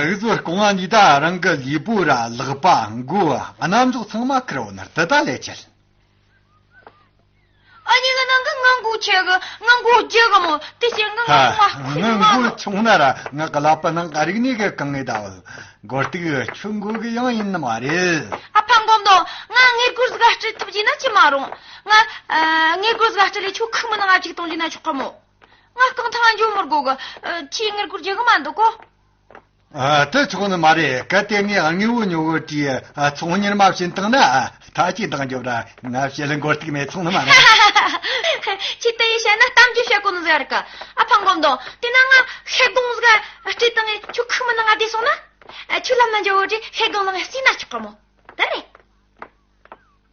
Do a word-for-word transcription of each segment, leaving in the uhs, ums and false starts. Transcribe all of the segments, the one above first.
འུ་ཚོ་རྐང་བ་གཉིས་ད་རང་གི་ལུས་པོ་ར་ལག་པ་མགོ་རྣམ་གཞག་ཚང་མ་ཁུར་འོང་ན་དེ་ད་ལས་ཆད། ཨ་ནི་ང་ནང་གི་ང་མགོ་ཆེ་གི། ང་མགོ་རྒྱག་གི་མོ། དེ་བྱས་ང་ཧ། ང་མགོ་ང་མགོ་ཆུང་ན་ར་ང་གི་ལག་པ་ནང་ག་རིག་ནས་གི་གང་ངེས་ད་བལ། མགོ་སྟིག་ཁྱོད་མགོ་གི་ཡང་ཡིན་ནི་མ་རེད། ཨ་ཕ་མགོ་མདོ། ང་དངུལ་སྒོར་ཟིག་སྤྲད་ཐུབ་རྒྱུ་ན་ཅི་མ་རུང་། ང་ཨ་དངུལ་སྒོར་ཟིག་སྤྲད་ལས་ཁྱོད་ཁུག་མི་ནང་ང་ཅིག་གཏོང་རྒྱུ་ན་ཆོག་གི་མོ། ང་རྐང་ཐང་འགྱོ་མི་དགོ་གི། ཨ་ཁྱོས་དངུལ་སྒོར་རྒྱག་གི་མ་འདུག་གོ། ཨ། དེ་ཆོག་ནི་མ་རེད། གལ་ཏེ་ངས་དངོས་པོ་ཉོ་གི་དེ་ཚོང་གཉེར་མ་བྱིན་བཏང་ན་ཐ་ཆད་འདང་རྒྱོབ་ར། ང་བྱེད་ལ་མགོ་སྟིག་མེད་ཚོང་ནི་མ་རེད། ཁྱེད་དེ་ཡི་བཤད་ན་གཏམ་རྒྱུད་བཤད་གོ་ནི་ཟེར་གི། ཨ་ཕ་མགོ་མདོ། དེ་ན་ང་ཤེལ་སྒོང་ཟིག་སྤྲད་བཏང་ངས་ཁྱོད་ཁུག་མི་ནང་ང་བསྡད་སོང་ན། ཨ་ཁྱོད་ལམ་ན་འགྱོ་བོ་དེ་ཤེལ་སྒོང་ལ་ངས་བསྲིས་ན་ཆོག་གི་མོ། དེ་རེད།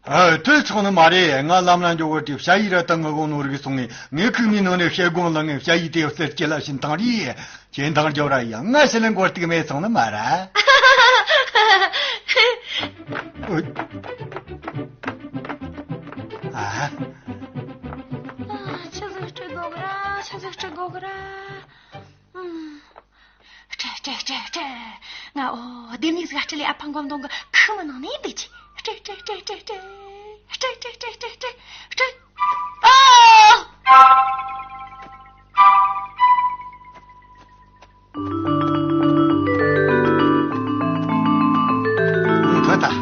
ཨ། དེ་ཆོག་ནི་མ་རེད། ང་ལམ་ན་འགྱོ་བོ་དེ་ཞ་ཡི་ར་ད་ངུ་གོང་ནོར་གི་སོང་ངས། ངས་ཁུག་མའི་ནང་ནས་ཤེལ་སྒོང་ལ་ངས་ཞ་ཡི་དེ་ཟེར་ཁྱེད་ལ་བྱིན་བཏང་རེད། ཁྱེད་འདང་རྒྱོབ་ར་ཡ། ང་ཞི་ལ་མགོ་སྟིག་མེད་ཚང་ནི་མ་ར། ཨ། ཆི་ཟིག་སྤྲད་དགོ་གི་ར། ཆི་ཟིག་སྤྲད་དགོ་གི་ར། ཨུམ། སྤྲད་སྤྲད་སྤྲད་སྤྲད། ང་འོ་ལྡེ་མིག་ཟིག་སྤྲད་ལས་ཨ་ཕ་མགོ་མདོ་གི་ཁུག་མའི་ནང་ནས་འདུག་ཅིག་སྤྲད་སྤྲད་སྤྲད་སྤྲད་སྤྲད། སྤྲད་སྤྲད་སྤྲད་སྤྲད་སྤྲད། སྤྲད། ཨ། ཐོན་ཐལ།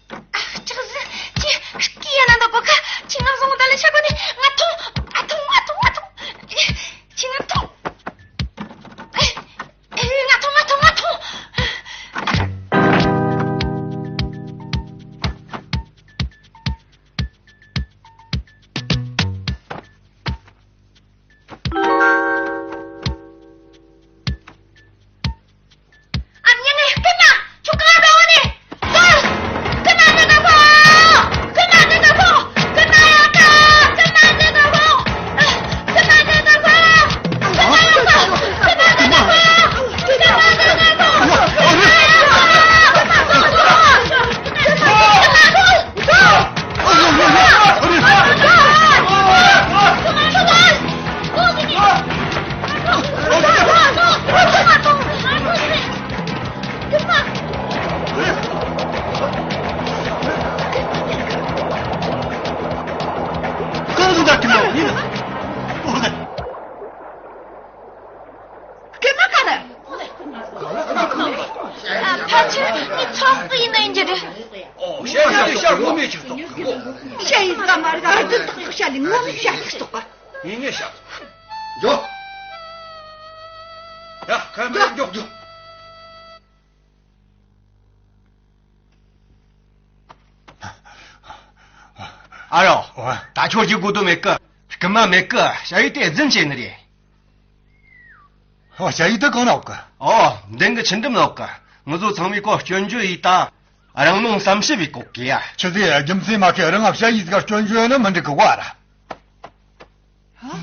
ཨ། ཅག་ཟི། ཁྱི་སྐྱི་ཡ་ན་འདོད་པོ་ཁ། ཁྱི་ང་བཟུང་ད་ལ་ཆ་གོ་ནི། ང་ཐོང་། ཨ་ཐོང་། ཨ་ཐོང་། ཨ་ཐོང་། ཁྱི་ང་ཐོང་། ཨེ། ཨེ། ང་ཐོང་། ང་ཐོང་། ང་ཐོང་། ཨ་མྱི་ངན། རྐུན་མ། ཁྱོད་གང་འགྲོ་བ་ནི། ཨ། རྐུན་མ་འདི་ན་ཤོག་རྐུན་མ་འདི་ན་ཤོག་རྐུན་མ་ཡ་ད། རྐུན་མ་འདི་ན་ཤོག་རྐུན་མ་འདི་ན་ཤོག་རྐུན་མ་ཡ་ད། རྐུན་མ་འདི་ན་ཤོག་རྐུན་མ་འདི་ན་ཤོག་རྐུན་མ་འདི་ན་ཤོག་སྐད་མ་ག་རེ། ཨ། ཕ་ཆོས་ངའི་ཚོགས་ཀྱི་ཡིན་ནོ་ཡིན་རྒྱུ་རེད། ཨོ། ཞ་ཡི་དེ་ཤ་རོ་མེད་ཅིག་བཙོག་གི་གོ། ཞ་ཡི་ཀ་མ་རེད། ཨ། དེ་དག་ཤ་ལི་ངོ་མི་ཤ་ཡི་བཙོག་ག་ངེས་ངེས་ཤ་བཙོག་འགྱོ། ཡ། ཁ་མེད་འགྱོ། འགྱོ། ཨ་རོ། ཨོ། ད་ཁྱོད་ཀྱི་དགོས་དོན་མེད་གི། རྐུན་མ་མེད་གི། ཞ་ཡི་དེ་རྫུན་བྱས་ནི་རེད། ཨོ། ཞ་ཡི་དེ་གང་ན་ཡོད་གི། ཨོ། མདུན་གི་ཆུ་འགྲམ་ན་ཡོད་གི། ང་ཚོ་ཚང་མས་ཁོ་སྐྱོན་བརྗོད་ཡས་ད། རང་མིང་བསམ་ཞིབ་བྱེད་གོ་གི་ཡ། ཆི་ཟིག་རྒྱུ་མཚན་མ་ཁེ་རང་ང་ཞ་ཡི་ཟིག་ག་སྐྱོན་བརྗོད་ནི་མི་འགྲིག་གི་བ་ར།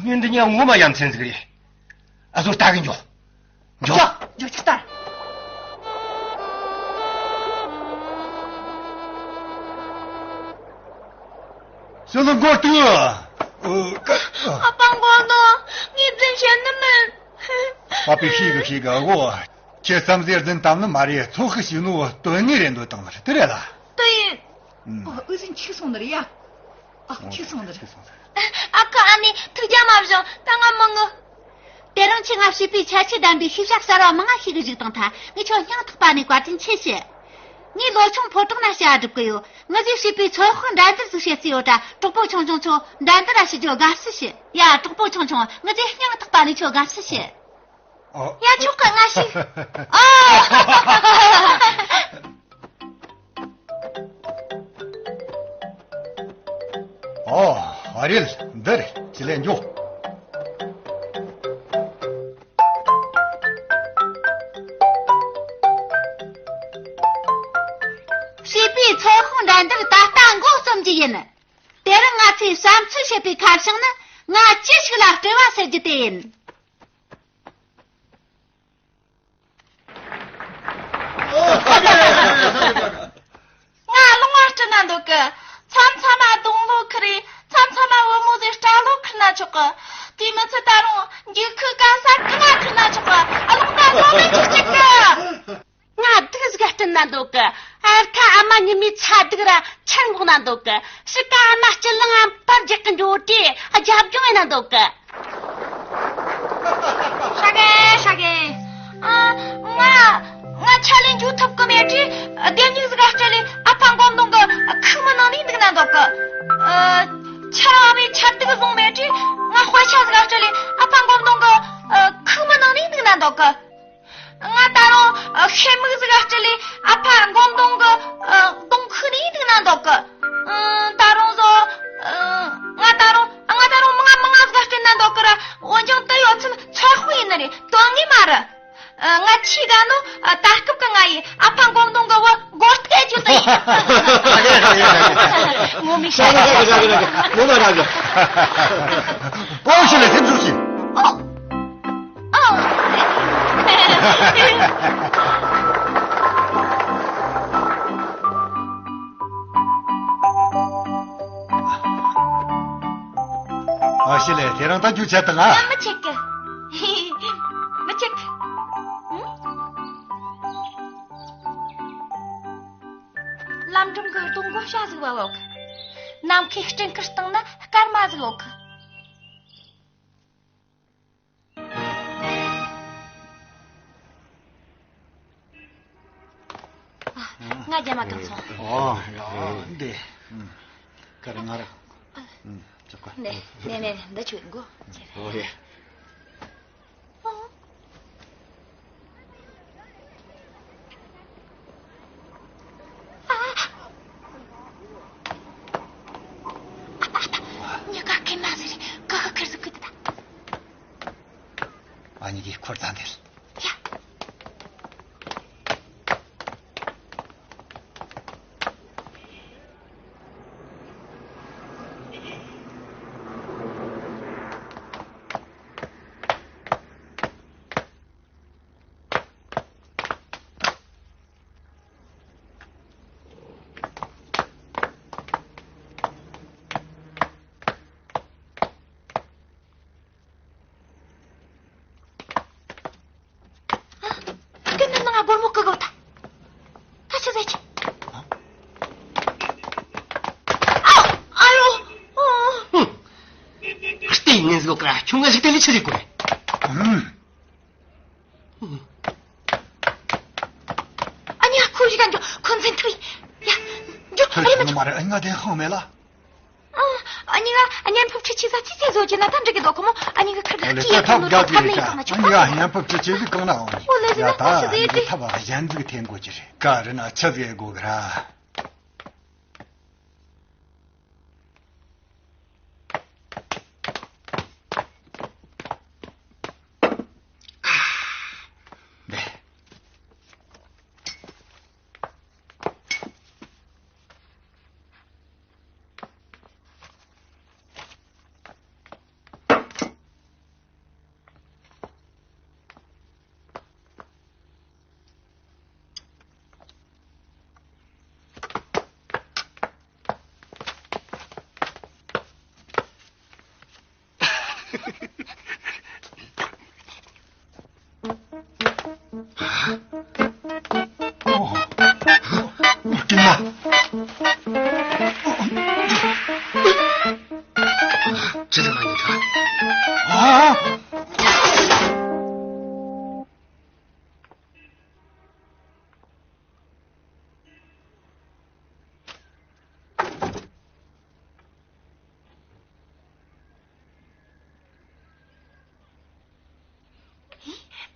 ངས་འདི་ཉལ་ངོ་མ་ཡ་མཚན་ཟིག་རེད། ཨ་ཟོ་ལྟ་གི་འགྱོ། འགྱོ། འགྱོ་འགྱོ་ཅིག་ལྟ། ཞི་ལུ་མགོ་སྟིང་། ཨ་ཕ་མགོ་མདོ། ངས་རྫུན་བཤད་ནི་མིན། ཨ་ཕས་ཤེས་གི་ཤེས་གི། ཨ་གོ། ཁྱེད་བསམ་ཟེར་རྫུན་གཏམ་ནི་མ་རེད། ཚོགས་ཤིག་བྱས་ནོ་དོན་དངོས་རེད་འདོད་བཏང་ནི་རེད། དེ་རེད་ལ། དེ་ཡིན། ཨ། འུ་ཟིན་ཆིག་སོང་ནི་རེད་ཡ། ཨ། ཆིག་སོང་ནི་རེད། ཨ་ཁུ། ཨ་ནེ། ཐུགས་རྒྱལ་མ་བཞེངས། ད་ང་མི་ངུ། དེ་རིང་ཁྱེད་ང་བྱིས་པའི་ཁྱད་ཆོས་ལྡན་པའི་ཤེས་བྱ་གསར་བ་མང་ང་ཤེས་གི་བཅུག་བཏང་ཐལ། ངས་ཁྱོད་སྙིང་ཐག་པ་ནས་བཀའ་དྲིན་ཆེ་ཞུ། ངས་ལོ་ཆུང་ཕོ་བྲང་ན་བྱ་བ་སྒྲུབ་གི་ཡོད། ངེད་ཚོའི་བྱིས་པའི་ཚོད་དཔག་འགྲན་བསྡུར་ཟིག་བྱེད་རྩིས་ཡོད་དྲ། གྲོགས་པོ་ཆུང་ཆུང་ཚོ་འགྲན་བསྡུར་ར་བྱེད་རྒྱུ་དགའ་བསུ་ཞུ། ཡ། གྲོགས་པོ་ཆུང་ཆུང་། ངེད་ཚོས་སྙིང་ཐག་པ་ནས་ཁྱོད་དགའ་བསུ་ཞུ། ཨོ། ཡ། ཆོག་གི། ང་ཤེས། ཨོ། ཨོ། ཨ་རེད། འདི་རེད། ཅི་ལས་འགྱོ། བྱིས་པའི་ཚོད་དཔག་འགྲན་བསྡུར་ད་ལྟ་འགོ་རྩོམ་རྒྱུ་ཡིན། དེ་རིང་ང་ཚོས་བསམ་ཚུལ་བཤད་པའི་ཁ་བྱང་ནི། ང་ཅི་ཞིག་ལ་སྤྲེལ་བ་ཟེར་རྒྱུ་དེ་ཡིན། ང་རླུང་བ་སྤྲུལ་ན་འདོད་གི། མཚམས་མཚམས་མ་སྡོང་ལོ་ཁུར་རེ། མཚམས་མཚམས་མ་བུ་མོ་ཟིག་སྐྲ་ལོ་ཁུར་ན་ཆོག་གི། དེ་མི་ཚད་ད་རུང་འགྱིག་ཁུག་ག་ས་ཁུར་ན་ཁུར་ན་ཆོག་གི། རླུང་རྟ་ལོ་མི་གཅིག་གཅིག་གི། ང་སྡུག་ཟིག་སྤྲུལ་ན་འདོད་གི། ཨར་ཁ་ཨ་མ་ཉི་མའི་ཚ་སྡུག་ར་ཆར་འགོག་ན་འདོད་གི། ཕྱི་ཀ་ཨ་མ་སྤྱི་གླིང་ཨམ་པར་རྒྱག་གི་འགྲོ་དུས་རྒྱབ་ལྗོངས་ཡིན་ན་འདོད་གི། ཧྲ་གི་ཧྲ་གི། ཨ། ང་ང་ཆ་ལེན་འཇུ་ཐུབ་གི་མེད་དུས་ལྡེམ་མིག་ཟིག་སྤྲུལ་ལེ་ཨ་ཕ་མགོ་མདུང་གི་ཁུག་མ་ནང་ནས་འདུག་ན་འདོད་གི། ཨ། ཆ་ར་བའི་ཆར་སྡུག་བཟུང་མེད་དུས་ང་དཔེ་ཆ་ཟིག་སྤྲུལ་ལེ་ཨ་ཕ་མགོ་མདུང་གི་ཁུག་མ་ནང་ནས་འདུག་ན་འདོད་གི། ང་ད་རུང་ཤེལ་མིག་ཟིག་སྤྲུལ་ལེ་ཨ་ཕ་མགོ་མདུང་གི་གདོང་ཁུག་ནས་འདུག་ན་འདོད་གི། ད་རུང་བཟོ། ང་ད་རུང་ང་ད་རུང་མང་ང་མང་ང་ཟིག་སྤྲུལ་ན་འདོད་གི་ར། འོན་ཀྱང་དེ་ཡོད་ཚད་ཚོད་དཔག་ཡིན་ནི་རེད། དོན་ངེས་མ་རེད། ང་ཆི་དགའ་ནོ། ད་སྐབས་ཀྱི་ང་ཡི་ཨ་ཕ་མགོ་མདུང་གི་བུ་མགོ་སྐེ་རྒྱུ་དེ་ཡིན། ངོ་མི་ཤེས། ངོ་མ་རག་གི། ཨོ་ཤི་ལེ་སེམས་ཚོགས་ཤིག་ཨོ། ཨོ། ཨ་ཤི་ལེ་དེ་རང་ད་རྒྱུ་བྱེད་དང་ཨ། མི་ཆེག་གི། མི་ཆེག་གི། ལམ་འགྲམ་གི་སྡོང་མགོ་བྱ་ཟིག་བ་འོག་ནམ་མཁའི་སྤྲིན་ཁུར་སྟེང་ན་སྐར་མ་ཟིག་འོག་ང་རྒྱ་མ་གང་སོང་། ཨོ། འདི། ཀར་ང་ར། ཅོག་ག་ནས་ནས་ནས་འདི་ཆུ་མགོ་ཅེ་རེད། ཨོ་ཡ། ཉི་ག་ཁེ་མ་ཟེར་ག་ག་ཁེར་ཟིག་གི་ད། ཨ་ཉི་གི་འཁོར་ད་འདིར། ཡ། ཀུན་ནས་ང་སྒོར་མོ་ཀི་གོ་ད། ད་ཆི་ཟེར་གྱི། ཨ། ཨ་ཡོ། ཨོ། ཨུ། ཨ་ཏི་ངན་ཟིག་ག་ཁྱོད་ང་ཞིག་དེ་ལས་ཆི་ཟིག་གོ་རེད། ཨུམ། ཨ་ནི་ཨ་ཁུ་ཞིག་ག་འགྱོ་ཁོ་འཛིན་ཐུབ་ཡ། འགྱོ། ཨ་ཡ་མ་འགྱོ། མ་རེད། ཨ་ང་དེ་ཧང་མེད་ལ། ཨ་ནི་ང་ཨ་ཉན་ཕུབ་ཁྲི་ཆི་ས་ཆི་ཚེ་བཟོ་གྱི་ན་ད་འགྲིག་གི་འདུག་ཁོ་མོ། ཨ་ནི་ང་ཁར་ག་ལེ་ཀི་ཡ་ཐབས་ཁོ་མོ་ག་ཐབས་ག་ཐབས་ག་ཐབས་ང་ཆོག་ཨ་ནི་ང་ཨ་ཉན་ཕུབ་ཁྲི་ཆི་ཟིག་གང་ན་འོང་། ཨོ་ལེ་ཟེར་ན་ད་ཆི་ཟེར་ཏེ། ཐབས་གཞན་ཟིག་འཐེན་དགོས་ཀྱི་རེད། ག་རེ་ན་ཆི་ཟིག་དགོས་གི་ར།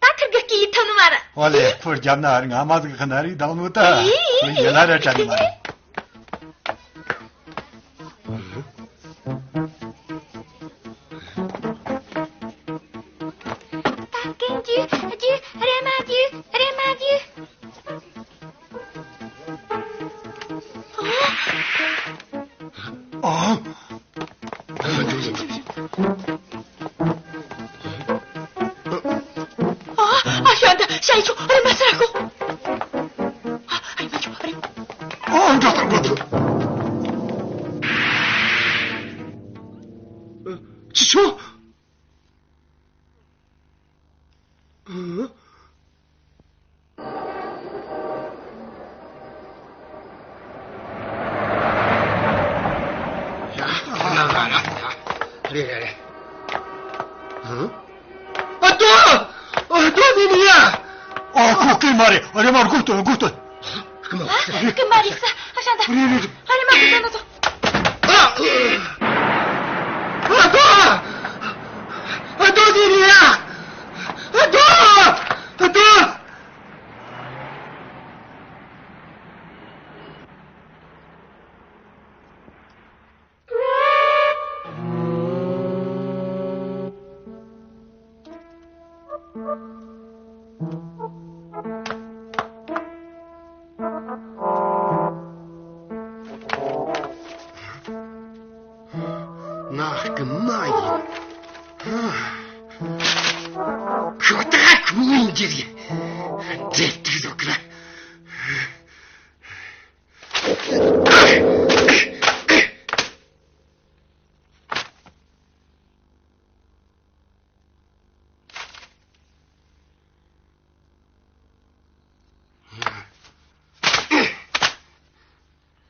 ད་ཁིར་གི་སྐད་ཡིད་ཐོན་ནི་མ་རེད། ཨོ་ལེ། ཁོ་རྒྱབ་ན་རིང་ཨ་མ་ཟིག་ཁ་ན་རིག་དང་ནོ་ད། ཡི་ལ་ར་དྲན་ནི་མ་རེད། ད་ཀན་ཇི་ཇི་རེ་མ་ཇི་རེ་མ་ཇི། ཨ། ཨ། ཤ་འདི་ཤ་ཡི་ཆུ་རེ་མ་ཟེར་གོ། ཨ། ཆོ། ཨང་། ཡ། རེད་རེད་རེད། ཨང་། ཨ་ཏོ། ཨ་ཏོ་ནི་ནི་ཡ། ཨ་ཁོ་སྐད་མ་རེད། རེད་མ་རེད། སྒུག་སྟོན་སྒུག་སྟོན། སྐུ་ངོ། ཨ། སྐུ་མ་རེད་ས། ཧ་ཤང་ད། རེད་རེད། ཨ་རེད་མ་སྐུ་ཚོ་ན་ཚོ། ཨ། ཨ་ཏོ། ཨ་ཏོ་དེ་རེད་ཡ། ཨ་ཏོ། ཨ་ཏོ། ང་རྐུན་མ་ཡིན། ཁོ་ད་ཁོ་ཡིན་གྱི་རེད། འདྲེ་སྡིག་ཟོ་གི་ར།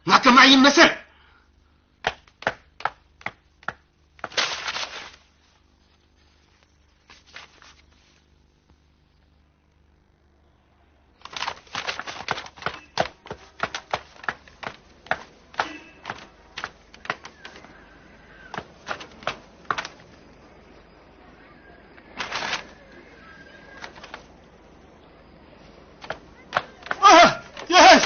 ང་རྐུན་མ་ཡིན་མི་ཟེར། ཨ། ཡ།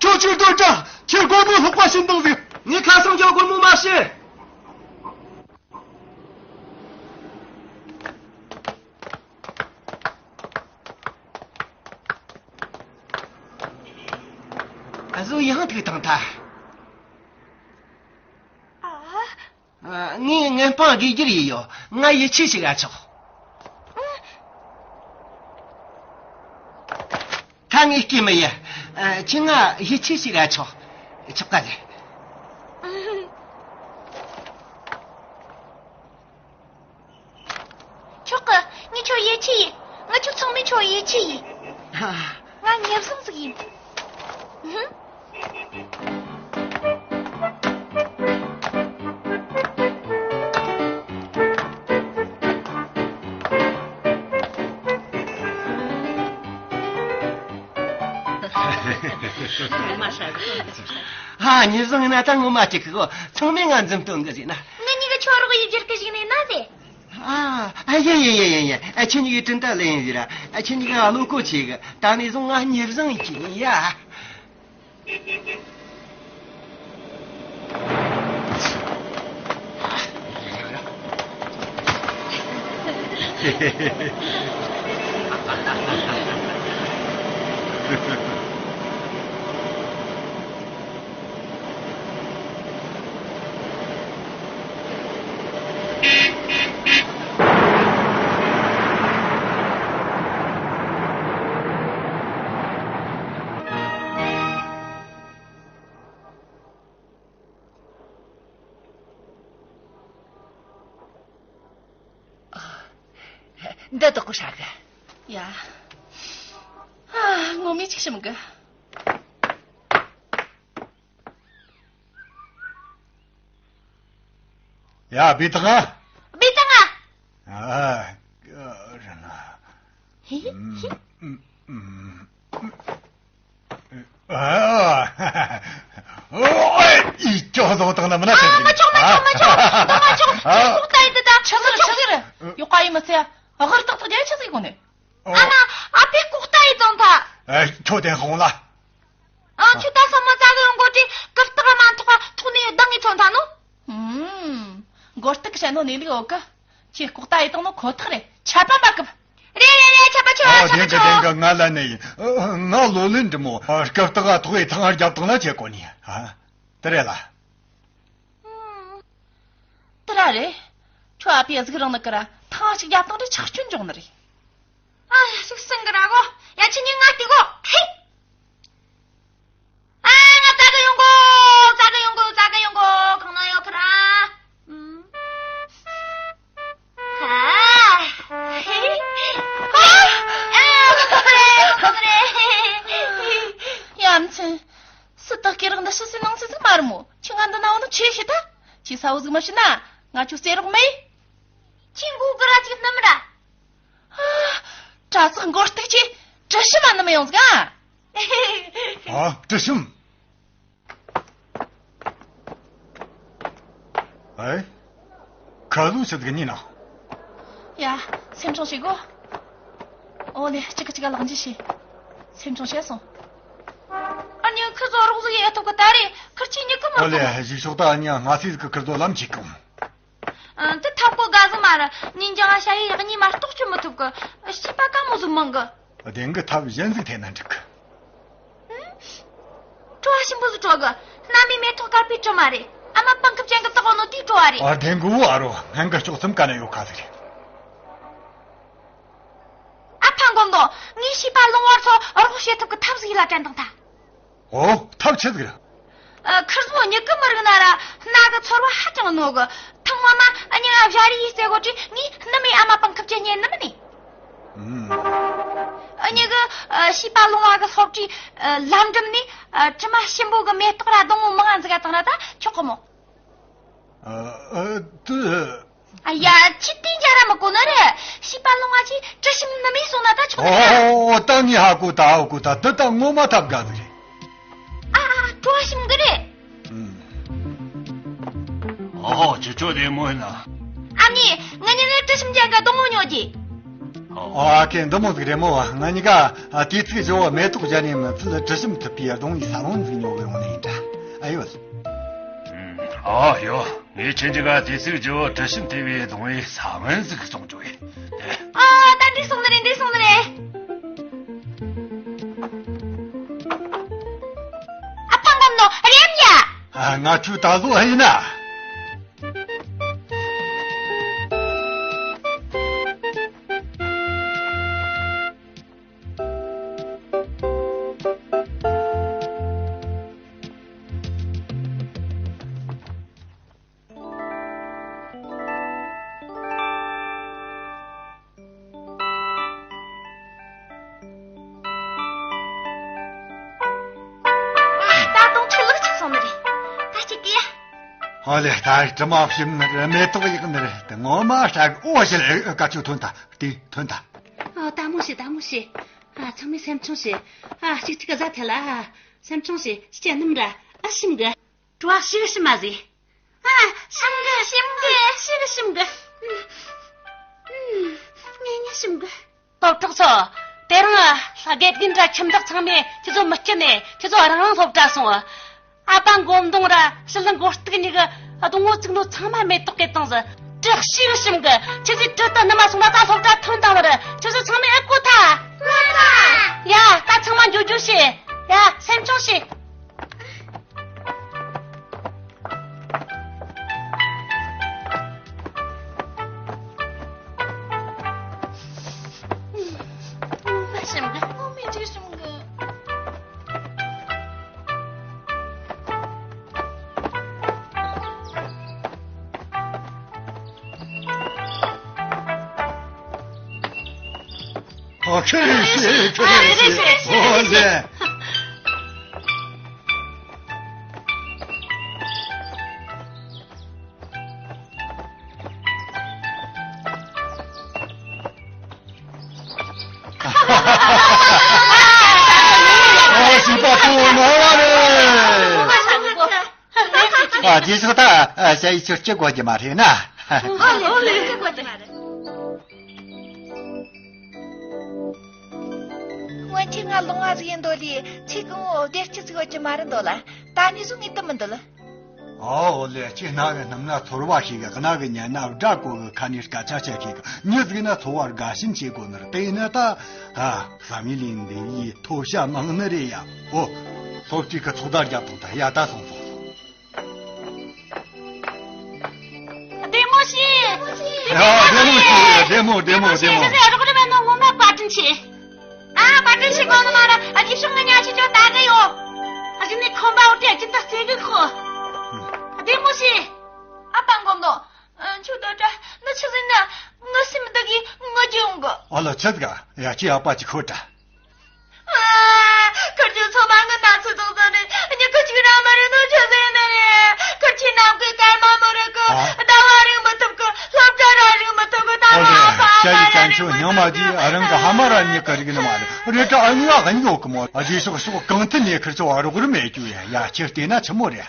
ཁྱོད་ཅིག་སྡོད་དྲ། ཁྱེད་སྒོར་མོ་ལྷུག་པ་བྱིན་བཏང་ཟིག་ངས་ཁ་སང་ཁྱོད་སྒོར་མོ་མ་བྱིན། ཨ་ཟོ་ཡང་ཐུག་བཏང་ཐལ། ཨ། ཨ། ངས་ངན་སྤང་དགེ་རྒྱུར་ཡིན་ཡོད། ང་ཡིད་ཆེས་ཞིག་ཨ་ཆོག་ད་ངས་སྐྱེས་མི་ཡིན། ཨ། ཁྱེད་ང་ཡིད་ཆེས་ཞིག་ཨ་ཆོག་ཆོག་ག་ལེ། ཆོག་གི། ངས་ཁྱོད་ཡིད་ཆེས་ཡིན། ང་ཁྱོད་ཚང་མས་ཁྱོད་ཡིད་ཆེས་ཡིན། ང་ཉེར་བཟང་ཟིག་ཡིན། ཧ། ཉེར་བཟང་ཡིན་ན་ད་ངོ་མ་ཅིག་གི་གོ། ཚང་མས་ང་འཛུམ་སྟོན་གི་ཟེར་ན། ངེད་གཉིས་ཀྱི་ཆོ་རོགས་ཡིན་རྒྱུར་གི་ཞིག་ནས་ན་ཟེ། ཨ། ཨ། ཡ་ཡ་ཡ་ཡ་ཡ། ཨ། ཁྱེད་གཉིས་ཀྱི་དྲིན་དྲ་ལེན་ཡིན་ཟེར། ཨ། ཁྱེད་གཉིས་ཀྱི་བློ་ཁོ་ཆེ་གི། ད་ནས་བཟུང་ང་ཉེར་བཟང་ཡིན་གྱི་ཡིན་ཡ། འདི་དག་གོ་ཧྲ་གི། ཡ། ཨ། ངོ་མས་ཅིག་ཞིམ་གི། ཡ། བི་ཐང་ང་། བི་ཐང་ང་། ཨ། ཨ། ར་ན། ཧི་ཧི། ཨ། ཨོ། ཨི་ཅོ་ཟོ་དང་ན་མ་ན། ཨ། མ་ཆོག་མ་ཆོག་མ་ཆོག་མ་ཆོག་ཨ། ལྐོག་ལྟ་ཡི་དེ་ད། ཆི་ཟིག་རེད། ཆི་ཟིག་རེད། ཡོག་ག་ཡི་མི་ཚེ་ཨ་གར་ཏག་ཏག་རྒྱ་ཆི་ཟིག་གོ་ནས། ཨ་མ། ཨ་ཕས་ལྐོག་ལྟ་ཡི་བཏང་ཐལ། ཨ། ཁྱོད་དེ་ཧོང་ལ། ཨ། ཁྱོད་ད་སོ་མ་ཙ་གི་ཡོང་གོ་དྲི་གབ་སྟག་མ་ཐོག་ཐོག་ནས་ཡོད་ལྡང་ངེ་ཐོན་ཐལ་ནོ། ཧུམ། མགོ་སྟག་བཤད་ནོ་ནས་ལུགས་ཡོད་གི། ཁྱེད་ལྐོག་ལྟ་ཡི་བཏང་ནོ་ཁོ་ཐག་རེད། ཆད་པ་མ་གབ། རེད་རེད་རེད། ཆད་པ་ཆོད། ཨ། ཆད་པ་བདེན་གི་བདེན་ཆོད། གི། ང་ལ་ནས་ཡིན། ང་ལོ་ལོན་འདྲི་མོ། སྐབས་དག་ཐོག་ཡི་ཐང་རྒྱབ་དང་ལ་ཆད་གོ་ནི། ཨ། དེ་རེད་ལ། ཨུམ། དེ་ར་རེད། ཁྱོད་ཨ་ཕའི་གཟུགས་རིང་ནི་ཀི་ར་ཐང་ཞིག་རྒྱབ་དང་རེ་ཆག་སྐྱོན་འབྱུང་ནི་རེད། ཨ་ཡ། ཤུགས་སེང་གི་ར་གོ། ཡ། ཁྱེད་གཉིས་ང་སྟེ་གོ། ཧེ། ཨ། ང་ཙ་གི་ཡོང་གོ། ཙ་གི་ཡོང་གོ། ཙ་གི་ཡོང་གོ། གང་ན་ཡོད་ཁི་ར། ཨུམ། ཁྱེད་ས་བོ་ཟིག་མ་ཤི་ན་ང་ཆོ་རྩེ་རོགས་མེད། ཁྱེད་མགོ་གི་ར་ཅིག་སྣུམ་ར། ཨ། དྲ་ཚགས་མགོ་སྟུག་ཆེ། དྲི་ཞིམ་མ་ནི་མི་ཡོང་ཟིག་ཨ། ཨ། དྲི་ཞིམ། ཨེ། ཁ་ལུ་ཆི་ཟིག་ཉིན་ན། ཡ། སེམས་ཆུང་བྱེད་གོ། ཨོ་ལེ། གཅིག་གི་གཅིག་ག་ལག་འཇུ་བྱེད། སེམས་ཆུང་བྱས་སོང་། ཨ་ནི་ཁི་ཚོ་རོགས་ཟིག་ཡེ་ཐུབ་གི་ད་རེད། ཁིར་ཆི་ཉི་ཁི་མ་ཨོ་ལེ། ཁི་མ། གཞི་ཤོག་ད་ཨ་ནི་ང་སི་ཟིག་གི་ཁིར་ཚོ་ལམ་ཆས་གོ། ཨ། དེ་ཐབས་གོ་དགའ་ཟིག་མ་རེད། ཉིན་རྒྱང་ང་ཞ་ཡི་ཡག་ཉིན་མ་གཏོགས་ཆི་མི་ཐུབ་གི། བྱིས་པ་ག་མོ་ཟིག་མང་གི། བདེན་གི། ཐབས་གཞན་ཟིག་འཐེན་ན་འགྲིག་གི། ཨུམ། བྲོ་བ་ཞིམ་པོ་ཟིག་བྲོ་གི། སྣ་མའི་མེ་ཏོག་དཀར་པོའི་དྲི་མ་རེད། ཨ་མ་པང་ཁུབ་ཅན་གི་ཏག་ནོ་དེའི་བྲོ་བ་རེད། ཨ། བདེན་གི། འུ་ཨ་རོ། སྔན་གི་ལྕོགས་ཚམ་ག་ན་ཡོད་ཁ་ཟིག་རེད། ཨ་ཕ་མགོ་མདོ། ངས་བྱིས་པ་ལོང་བར་ཚོ་རོགས་བྱེད་ཐུབ་གི་ཐབས་ཟིག་ལ་དྲན་དང་ཐལ། ཨོ། ཐབས་ཆི་ཟིག་རེད། ཨ། ཁིར་ཚོ་མྱིག་གིས་མི་རིག་ན་ར་སྣ་གིས་ཚོར་བ་ཧ་ཅང་རྣོ་གི། ཐེངས་མ་མ་ཨ་ཉི་ང་བྱ་རི་ཡི་རྩེ་གོ་དྲི་ངས་སྣུམ་མའི་ཨ་མ་པང་ཁུབ་ཅན་ཉན་ནི་མིན་ནི། ཨུམ། ཨ་ཉི་གི། ཨ། བྱིས་པ་ལོང་བ་གི་སློབ་གྲྭའི། ཨ། ལམ་འགྲམ་ནས། ཨ། དྲི་མ་ཞིམ་པོ་གི་མེ་ཏོག་ར་སྡོང་བོ་མང་ང་ཟིག་ག་བཏང་ན་ད་ཆོག་གི་མོ། ཨ། ཨ། དེ། ཨ་ཡ། ཁྱི་དེ་འཇའ་ར་མི་གོ་ནི་རེད། བྱིས་པ་ལོང་བ་ཆི་དྲི་ཞིམ་ནི་མེད་སོང་ན་ད་ཆོག་ནི་རེད། ཨོ། ད་ངས་ཧ་གོ་ད་ཧ་གོ་ད། འདི་ད་ངོ་མ་ཐབས་དགའ་ཟིག་རེད། ཨ། ཨ། བྲོ་བ་ཞིམ་གི་རེད། ཨུམ། ཨོ། ཁྱེད་ཆོ་བདེ་མོ་ཡིན་ན། ཨ་མྱེས། ང་གཉིས་ནི་དྲི་ཞིམ་ཅན་གི་སྡོང་བོ་ཉོ་རྒྱུ། ཨོ། ཨ་ཁེ། འདི་མོ་ཟིག་རེད་མོ། ང་གཉིས་ཀ། ཨ། དུས་ཚིགས་བཞི་བོ་མེ་ཏོག་བཞག་ནས་མི་ཚད་དྲི་ཞིམ་ཐུབ་པའི་སྡོང་བོའི་ས་བོན་ཟིག་ཉོ་གི་ཡོང་ནི་ཡིན་དྲ། ཨ་ཡོད། ཨུམ། ཨོ་ཡོ། ངས་ཁྱེད་ཀྱི་ག་དུས་ཚིགས་བཞི་བོ་དྲི་ཞིམ་ཐུབ་པའི་སྡོང་བོའི་ས་བོན་ཟིག་བཙོང་རྒྱུ་ཡིན། ཨ། ད་འགྲིག་སོང་ནི་རེད། འགྲིག་སོང་ནི་རེད། ཨ་ཕ་མགོ་མདོ་རེམ་ཡ། ཨ། ང་ཆོས་ད་གཟོད་ཨེ་ཡིན་ན། ད་དུང་ཆུ་ལག་ཅིག་སོང་ནི་རེད། ད་ཅིག་གི། ཨོ་ལེ། ད་དྲི་མ་ཞིམ་ནི་རེད། མེ་ཏོག་ཡག་ནི་རེད། དེ་ངོ་མ་ཧྲ་གི། ཨོ་ཞེ་ལ་ཨེ་ཨེ་ཀ་ཆུ་ཐོན་ཐལ། དེ་ཐོན་ཐལ། ཨ། ད་མོ་ཤི། ད་མོ་ཤི། ཨ། ཚང་མས་སེམས་ཆུང་བྱེད། ཨ། ཅིག་ཅིག་གི་ཟ་ཐལ། ཨ། སེམས་ཆུང་བྱེད། སྐྱེ་སྣུམ་ར། ཨ། ཞིམ་གི། བྲོ་བ་ཞིག་ཞིམ་མ་ཟིག་ཨ། ཞིམ་གི། ཞིམ་གི། ཞིག་ཞིམ་གི། ཨུམ། ངེ་ངེ་ཞིམ་གི། སློབ་གྲོགས་ཚོ། དེ་རིང་། ཨ། དགེ་རྒན་ར་ཁྱིམ་བདག་ཚང་མས་ཁྱེད་ཚོ་མི་སྐྱིད་ནས་ཁྱེད་ཚོ་རང་རང་སློབ་གྲྭ་སོང་། ཨ་ཕ་མགོ་མདུང་ར་ཞི་ལི་མགོ་སྟུག་གཉིས་ཀྱིས་སྡོང་བོ་བཙུགས་ནོ་ཚང་མ་མེ་ཏོག་གི་བཏང་ཟིག་དྲི་ཞིག་ཞིམ་གི། ཁྱེད་ཚོས་དྲི་དུ་ནུ་མ་སོང་ན་ད་སློབ་གྲྭ་ཐོན་དང་བར་ཁྱེད་ཚོ་ཚང་མས་ཨེ་གོ་ཐལ། ཡ། ད་ཚང་མ་འགྱོ་རྒྱུ་བྱེད། ཡ། སེམས་ཆུང་བྱེད། ངོ་མ་ཞིམ་གི། ངོ་མ་ཅིག་ཞིམ་གི། ཨོ། ཁྱེད་རེད་ཤེས། ཁྱེད་རེད་ཤེས། ཨོ་ལེ། ཨོ། བྱིས་པ་ཁོ་ངོ་མ་རེད། ཨ། རྗེས་ཕྱོགས་ད། ཨ། ཞ་ཡི་ཆུ་སྐྱི་དགོས་ཀྱི་མ་རེད་ན། ཨོ་ལེ། ཨོ་ལེ། སྐྱི་དགོས་ཀྱི་མ་རེད། སྔོན་ཆད་ང་ལོང་བ་ཟིག་ཡིན་དོ་ལི། ཚིག་གི་ངོ་བདེ་སྐྱིད་ཟིག་ཡོད་ཀྱི་མ་རེད་འདོད་ལ། ད་ནི་བཟུང་ངས་དུ་མི་འདོད་ལ། ཨོ་ལེ། ཁྱེད་རྣ་བའི་སྣུམ་ན་ཚོར་བ་ཞིག་གི། རྣ་གི་ཉན་ན་སྒྲ་གོ་གི། ཁ་ནས་སྐད་ཆ་བཤད་ཤེས་གི། མྱི་ཟིག་ན་འཚོ་བ་དགའ་ཞེན་བྱེད་དགོས་ནི་རེད། དེ་ཡིན་ན་ད། ཨ། བསམ་ཡུལ་ལས་འདས་པའི་ཐོབ་བྱ་མང་ནི་རེད་ཡ། ཨོ། སློབ་གྲྭའི་གི་ཚོགས་བརྡ་རྒྱབ་དང་ད། ཡ། ད་སོང་སོང་སོང་། བདེ་མོ་བྱོས། ཡ། བདེ་མོ་བྱོས། བདེ་མོ། བདེ་མོ། བདེ་མོ། རོགས་རམ་ཡིན་ནོ་ངོ་མ་བཀའ་དྲིན་ཆེ། ཨ། བཀའ་དྲིན་ཆེ་གོ་ནི་མ་ར། ཨ། རྗེས་ཕྱོགས་ངས་ཉག་ཆེ་ཅོ་ད་གི་ཡོ། ཨ། གཞི་ནས་ཁོམ་པ་འོ་དེ་ཨ་ཅི་ད་རྩེ་གི་ཁོ། བདེ་མོ་བྱོས། ཨ་ཕ་མགོ་མདོ། ཨ། ཁྱོད་ད་ད་ནི་ཆི་ཟིན་ན་ངི་སེམས་བདག་གིས་ངི་རྒྱུ་ཡོང་གི། ཨ་ལ། ཆི་ཟིག་ག། ཡ། ཁྱེད་ཨ་ཕ་ཅིག་ཤོད་དྲ། ཨ། ཁུར་ཆོ་ཚོ་མ་ངི་ན་ཚོད་ཐོག་ས་ནས་ཉི་ཁུ་ཅིག་ར་མ་རེད་ནོ་ཆི་ཟིན་ན་རེད། ཁུར་ཆོའི་ནམ་གི་སྐར་མ་མོ་ར། ཨ་མ་དེ་ཨ་རང་གི་ཧ་མ་ར་ཉི་ག་རིག་ནི་མ་རེད། རེད་ད་ཨ་ཉི་ཨ་ག་ཉི་ཡོད་གི་མོ། ཨ་དེ་ཤོག་ཤོག་གང་ཐུན་ནས་ཁིར་ཚོ་ཨ་རོག་རི་མེད་རྒྱུ་ཡ། ཡ་ཁྱེད་བལྟས་ན་ཆི་མོ་རེད།